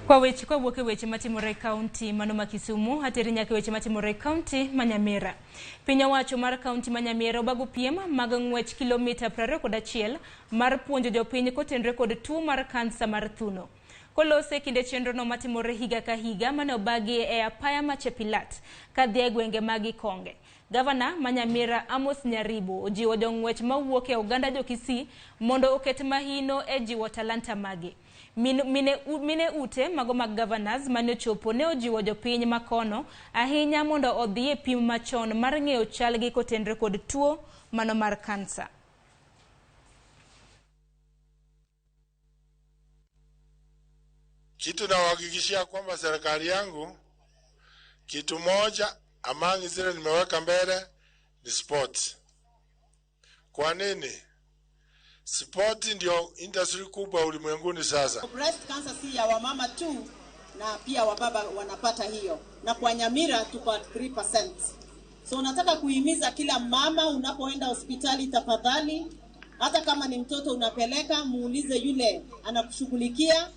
Kwa weche kawuok e weche matimore e kaunti mano ma Kisumu, ateri nyaka e weche matimore e kaunti ma Nyamira. Piny owacho mar kaunti ma Nyamira obago piem mag ng'wech kilomita 21 mar puonjo jopiny kotenore kod tuo mar kansa mar thuno. Kolose e kinde chenrono matimore higa ka higa mane obagi e apaya ma Chepilat kadhi e gwenge mag Ikonge. Gavana ma Nyamira Amos Nyaribo ojiwo jong'wech mawuok e oganda jo-Kisii mondo oket mahino e jiwo talanta magi. Mine ute mago mag governors mane ochopo ne ojiwo jopiny makono ahinya mondo odhi e pim machon mar ng'eyo chalgi kotenore kod tuo mano mar kansa. Kitu nawahakikishia kwamba serikali yangu kitu moja among zile nimeweka mbele ni sport. Kwa nini? Sport ndio industry kubwa ulimwenguni sasa. Breast cancer si ya wamama tu, na pia wababa wanapata hiyo, na kwa Nyamira tuko at 3%. So nataka kuhimiza kila mama, unapoenda hospitali tafadhali, hata kama ni mtoto unapeleka, muulize yule anakushughulikia.